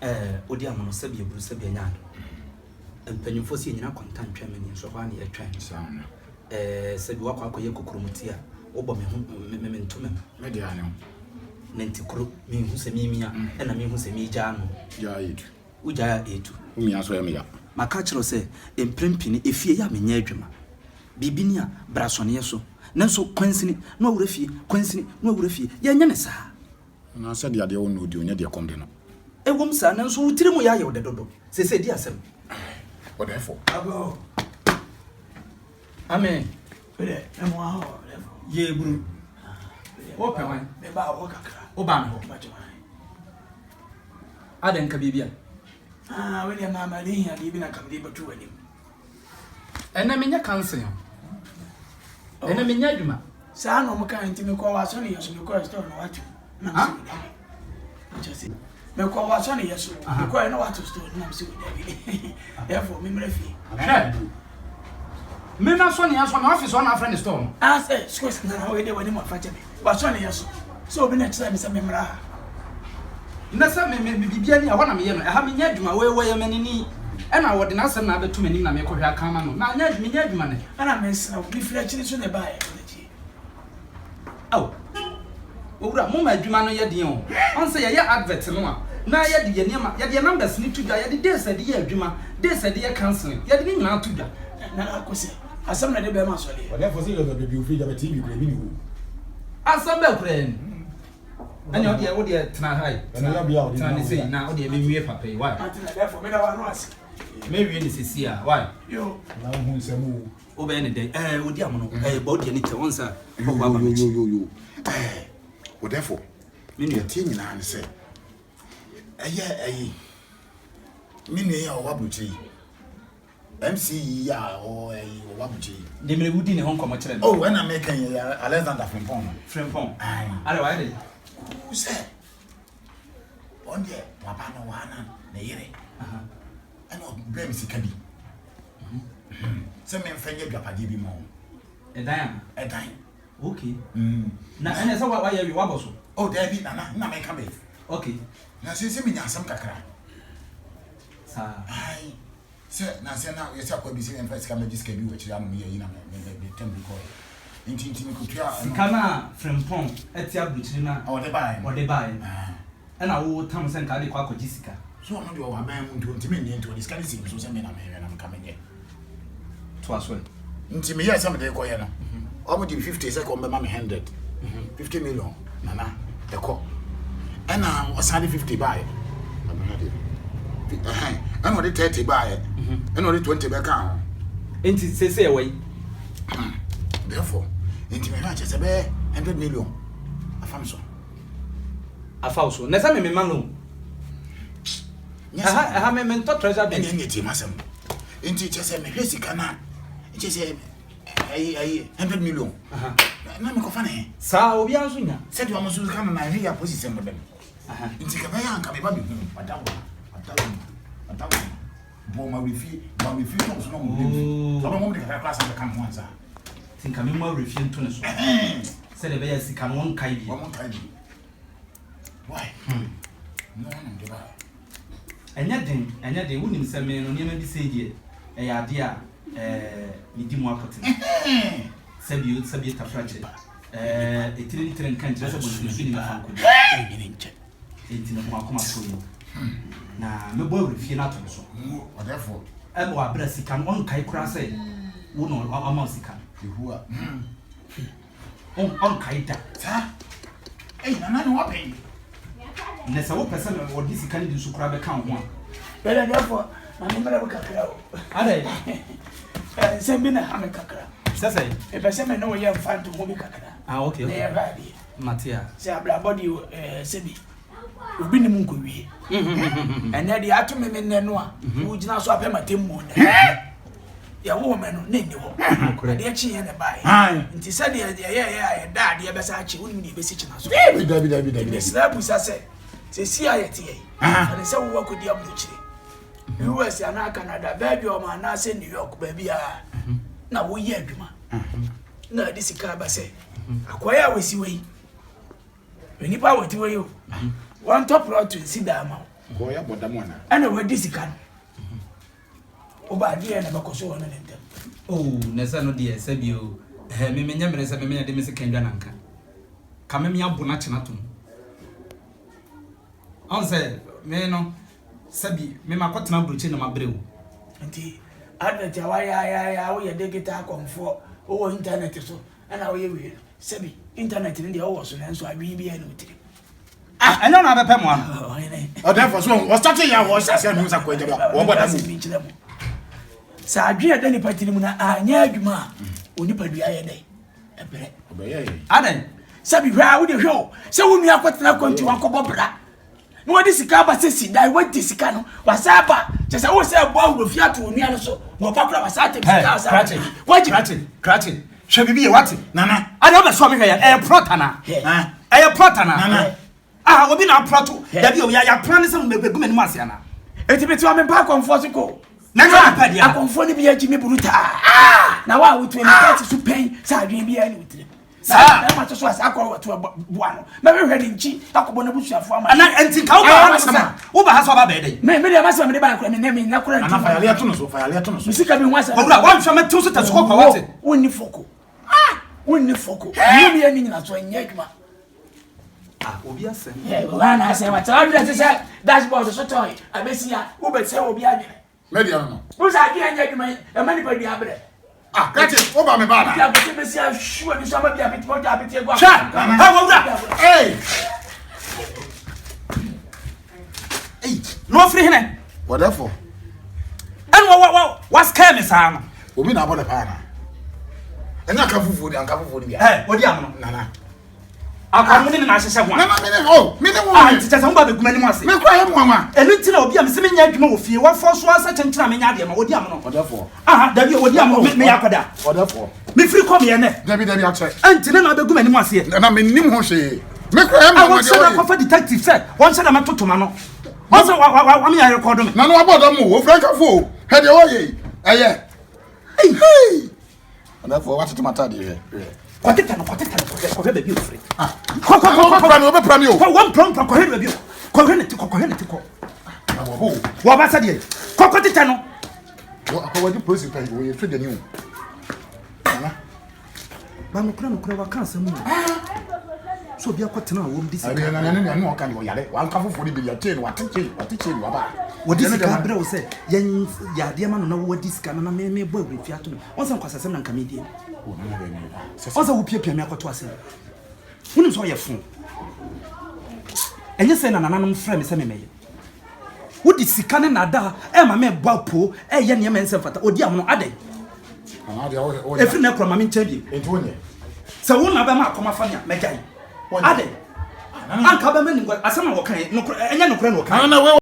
Ɛɛ, odi amono sɛbi aburu sɛbi anya ado. Mpanyimfoɔ sɛ yɛnyina kwanta ntwɛn me neɛ nso ɛhɔ ara na yɛtwɛn. Saa na. Ɛɛ, sɛbi woakɔ akɔyɛ kokuromoti a, wobɔ me ho me me me ntoma mu. Me deɛ ane ho. Nante kuro, menhu sɛ memia ɛna menhu sɛ megyaa no. Gyaa etu. Wogyae a etu. Womia nso ɛyɛ me ya. Maka akyerɛ wo sɛ mprɛn pii no efie yɛ a menyɛ adwuma. Biribi ni a, bra sɔneɛ so. Nanso kwansini na wawura fie, kwansini na wawura fie. Yɛnyɛ no saa. Na sɛdeɛ adeɛ wɔ no di, ɔnyɛ deɛ kɔm de no. Ɛwom saa, nanso wo tiri mu yɛ ayɛ wo dɛ dodo. Seesei di asɛm. Ɔdɛɛfoɔ. Ago. Amen. Wede, mmoa hɔ, ɔdɛɛfoɔ. Yɛ buru. Wopɛ wan? Meba hɔ kakra. Wobaa me hɔ? Adɛn nka biribi a? Ah, wede maa made hia deɛ bi na nka mede bɛto w'anim. Ɛnɛ menyɛ counseling o. Ɛnɛ menyɛ adwuma. Saa na ɔmo kaa nti mekɔ w'asɔne yɛ so mekɔɛ store na wato na mesɛ wo dabi. Kyɛ sɛ mekɔ w'asɔne yɛ so mekɔɛ na wato store na mesɛ wo dabi. Therefore memmrɛ fie. Hwɛ. Me m'asɔne yɛ so me office hɔ na afrɛ ne store no. Ah sɛ sukuu na na wɔyɛ dɛ w'anim afa kyɛ me. W'asɔne yɛ so sɛ obi na kyerɛ me sɛ memmra ha. Nnɛ sɛ me me biribiara ni a, ɛhɔ na meyɛ no. Ɛha menyɛ adwuma, wei wɔyɛ m'anini. Ɛna wɔde n'asɛm na abɛto m'anim na merekɔhwɛ aka ama no. Manyɛ menyɛ adwuma nnɛ. Ɛna mesrɛ wo, mefiri akyiri nso na ɛbaeɛ, ɔdakyie. Ao, Owura, moma adwuma no yɛ den o. Ɔn sɛ yɛyɛ advert no a, na yɛde yɛn nneɛma, yɛde yɛn numbers no to dwa, yɛde days a yɛde yɛ adwuma, days a yɛde yɛ counselling, yɛde ne nyinaa to dwa. Nana Akosɛ, asɛm na ɛde bɛrima asɔreɛ. Ɔdɛɛfoɔ sɛ yɛ baabi ofiri gya bɛ TV kura ebi ni hɔ o. Asɛm bɛɛ koraa ni. Ɛnna ɔdeɛ wo deɛ tena ha yi tena tena ne sei na ɔdeɛ menwie papa yi why mewie ne sisi a why na wohu nsɛm o wobɛyɛ ne dɛn ɛɛ wodi amono ɛɛ bɔ wodeɛ ne kyɛ wɔn nsa kɔkɔ aba m'akyi yoyoyoyo ɛɛ wodɛfo me nua tie nyinaa ne sɛ ɛyɛ ɛyi me nua yi a ɔwɔ aburokyire yi MC yi a ɔwɔ ɛyi ɔwɔ abukyire yi. De mmerɛ wodi ne ho nkɔmɔ kyerɛ no. Oh ɛna meka yi ɛyɛ Alexander Frimpong no. Frimpong. Ayi. Ada wayɛ dɛ. Kuu sɛ ɔn deɛ waba no waa na ne yere. Ɛna ɔbrɛ me sika bi. Sɛ memfa nyɛ adwapadeɛ bi ma wɔn. Ɛdan ana? Ɛdan. Okay. Mm. Na ɛna sɛ wayɛ awie wabɔ so. Oh daabi nana na meka bɛ. Okay. Na sɛ sɛ menya asɛm kakra. Saa. Ayi. Sɛ nansa na yɛsɛ akoa bi sɛ yɛmfa sika mmɛgye sika bi wɔ akyiri ano meyɛ yi na me me me tam bi kɔɛ nti nti mekotua ɛno. Sika no a Frimpong te aburokyire no a Ɔde baeɛ no. ɔde baeɛ no ɛna wo tam sɛ nka wode kɔ akɔgye sika. So ɔno deɛ ɔwɔ aban mu nti ɔntumi nnye nti ɔde sika no sii me so sɛ me na menhwɛ na nka menyɛ. Toa so ɛ. Nti meyɛɛ sɛ mede rekɔyɛ no, wɔn de 50 sɛ wɔn bɛma me 100, 50 million nana ɛkɔ. Ɛna ɔsan de 50 baeɛ. Ɛhɛn, ɛna ɔde 30 baeɛ, ɛna ɔde 20 bɛka ho. Nti sese ɛwɔ yi. Therefore, nti mehwɛ akyɛ sɛ bɛyɛ 100 million afa me so. Afa wo so. Na sɛ me mema no. Ɛha ɛha me mentɔ treasure bin. Ɛne ɛne tie m'asɛm. Nti kyɛ sɛ mehwɛ sika no a, kyɛ sɛ ɛyi ɛyi 100 million. Na mekɔfa ne he. Saa obiara nso nya. Sɛdeɛ ɔmo nso ka no na ɛhwɛ yɛ apolisi sɛm bɛbɛ no. Nti ka bɛyɛ anka meba bɛhu ɔdawoma ɔdawoma ɔdawoma bɔ ma werɛfie ma werɛfie tɔm so na ɔmo bɛm fi. Ɔbɛn mo de kakra koraa san bɛka me ho ansa. Nti nka me mu awerɛfie nto ne so. Sɛdeɛ ɛbɛyɛ sika no wɔnkae bi. Wɔnkae bi. Why? Hmm. No one on the bar. Ɛnyɛ den, ɛnyɛ den. Wonim sɛ me no nneɛma bi sei deɛ ɛyɛ adeɛ a ɛɛ medi mu akotene. Sɛbi sɛbi tafrakyɛ. Ɛɛ etiri ne tiri nka nkyerɛ sɛ bɔnsɛnsu ni nafa nkɔdi. Enti no kɔn akoma so yi. Na mɛbɔ awurafie no ato ne so. Ɔdɛfo. Ɛwɔ abira sika no ɔnkae koraa sɛ wo na ɔma wo sika no. Yehowa. Ɔnkae da. Saa. Ei, nana ne wabɛn. Na sɛ wopɛ sɛ wɔde sika no bi nso koraa bɛka wo ho a. Bɛdɛ dɛfo, ma me mmerɛ wo kakra o. Adɛ. Nsɛm bi na ha me kakra. Sɛ sɛ. Mepɛ sɛ me ne wo yɛ mfa nto ho bi kakra. Ah, okay, okay. Na yɛhwɛ adeɛ. Mate a. Sɛ abrabɔ deɛ ɛɛ sɛbi obi nim nkɔwie. Ɛnɛ deɛ ato me me nnɛ no a, wogyina so apɛ m'atemmuo nnɛ. Yɛwoo me no, na ɛnni hɔ. Adeɛ kyeeɛ na ɛbaeɛ. Nti sɛdeɛ yɛyɛeɛ a yɛda adeɛ bɛsa akye, wonim deɛ ɛbɛsi kyena so. Nti mesrɛ abusa sɛ, seesei a yɛteɛ yi, fa no sɛ wowɔ akɔdi aburokyire, US anaa Canada, Belgium anaasɛ New York, baabiara, na woyɛ adwuma, na ɛde sika aba sɛ, akoa yi a wɔsi wɔ yi, Nnipa a wɔte hɔ yi o, Wɔntɔ plɔt nsi dan ma wo. Nkɔyɛ bɔ dam ana? Ɛna wadi sika no. Woba adeɛ na bɛkɔ so wɔ ne ne ntam. Oh, na sɛ no deɛ sɛbi o. Ɛhɛ, me menyɛ mmerɛ sɛ me meyɛ de me sika ndwa nanka. Ka me me abo no akyena tom. Ɔn sɛ me no sɛbi me makɔtena aburokyi na mabrɛ o. Nti advert a wayɛ ayɛ ayɛ a woyɛ digital akɔmfoɔ wowɔ internet so ɛna woyɛ wie no sɛbi internet no deɛ wowɔ so nanso adwene biara ne wo tirim. Ah, ɛnyɛ ɔna abɛpɛ mmoa no. Ɔdɛfo so ɔsate yɛ a wɔhyɛ aseɛ no nsa kɔ agya ba wɔbɔ da mu. Sɛ adwene a ɛda nipa tirim no anyɛ adwuma a onipadua yɛ dɛ ɛbrɛ. Adɛn? Sɛbi hwɛ a wode hwɛ o sɛ wo nua akɔtena kwantu akɔbɔ bra na wɔde sika aba sɛ si dan wadi sika no wasa aba kyɛ sɛ wo sɛ ɛbɔ ahuro fi ato onua no so na ɔba kora wasa atem sika asa wagye krakye krakye hwɛ biribi yɛ wate nana ade wobɛsoa me hwɛ yɛ ɛyɛ prɔta na ɛyɛ prɔta na ah obi na aprɔto dabi o yɛ yɛapra ne sɛ mɛgu m'anim ase ana enti mete wa mempa akɔmfoɔ so kɔ na nyɛ ɔpɛ deɛ akɔmfoɔ no bi agyi me buru taa ah! na wa a wotu me tɛte so pɛn sɛ adwene biara ne wotiri saa bɛrima to so a saa kɔrɔ wɔto boa no mɛhwehwɛ ne nkyi akɔbɔ n'abusuafoɔ ama ana nti nka woba ha sɛ woba ha sɛ ɔba bɛyɛ dɛn me me deɛ masɛm mede ba nkora me nɛ me nna kora nti fayaleɛ to no so fayaleɛ to no so me sika bi ho asɛm owura wɔnhwɛ mɛtew so tɛsokɔ kwa wate wonni foko ah wonni foko ne mi ani nyina so ɛnyɛ adwuma ah obi asɛm ɔbaa na asɛm ate wadwene te sɛ dashboard so tɔe abɛsi a wobɛsɛ obi adwene mɛdeɛ no no wo sɛ adwene anyɛ adwuma yi ɛma nipa dua abrɛ ah kati wo ba me ba na bi akɔsɛ bɛsi ahwe w'ani so ama bi apete mogya apete agu hwɛ ha wɔwura ei ei na ɔfiri hene wɔdɛfo ɛna wa wa wa scare me saa no obi na abɔ ne paa na ɛnyɛ aka fufuo de anka fufuo de bia ɛ ɔdi amono nana Akwa mo ne ne na ahyehyɛ ho a. Nana me ne oh me ne wo. Ah nti kyɛ sɛ mo ba bɛgu m'anim ase. Me kura yɛ mo nwanwa. Ɛno nti na obi a mese menyɛ adwuma wɔ fie wafɔ so ara sɛ kyenkyen a menya adeɛ ma ɔdi amono. Ɔdɛfoɔ. Aha dabi ɔdi amono me meyɛ akwadaa. Ɔdɛfoɔ. Mefiri kɔm yɛ nɛ. Dabi dabi akyɛ. Ɛnti ne na abɛgu m'anim aseɛ. Nana mennim ho hwee. Me kura yɛ mo nwanwa deɛ ɔyɛ. A wɔnhyɛ da kɔfa detective sɛ wɔnhyɛ da mɛtoto m'ano. Ɔsɛ wa wa wa wameyɛ rekɔdo me. Nana wabɔ dam o ofura nkafo o hwɛ deɛ ɔyɛ yi ɛyɛ. Hey! Ɔdɛfoɔ watete m'ataadeɛ hwɛ hwɛ. Kɔtetɛ no kɔtetɛ no kɔhwɛ kɔhwɛ baabi ofiri. Ah. Kɔ kɔ kɔ kɔ kɔ ɔbɛpra mi o. Kɔ wɔn mpra mpra kɔhwɛ baabi o. Kɔhwɛ ne ti kɔ kɔhwɛ ne ti kɔ. Awɔ o. Wɔba sɛ deɛ kɔ kɔtetɛ no. Wɔ akɔwadi polisi pɛn wɔyɛ sogyani o. Nana. Ba nokorɛ nokorɛ waka asɛm o. Sɛ obi akɔtena a wɔm di sika. Ɛdeɛ na ne nua ne ɔka ne ɔyare wanka foforɔ ne bi yɛkyee no wate kyee wate kyee no waba. Wɔde sika brɛ wo sɛ yɛn yɛ adeɛ ma no na wɔadi sika no na me me bɔ awurɛfi ato me. Wɔn sɛ nkwasasɛm na nka me die. Wɔn sɛ wopiapia me akɔto asɛm. Wonim sɛ ɔyɛ fo. Ɛnyɛ sɛ na nananom frɛ me sɛ memmɛyɛ. Wode sika ne naadaa ɛma me bɔ apoo ɛyɛ nneɛma ɛnsɛ mfata. Odi amono adɛn? Ɛfiri na ɛkorɔ ma me nkyɛn bio. Sɛ wo na bɛma akɔm afa me a mɛgyae. Adɛn? Anka bɛma nim asɛm a wɔkae ɛnyɛ nokorɛ na wɔkae.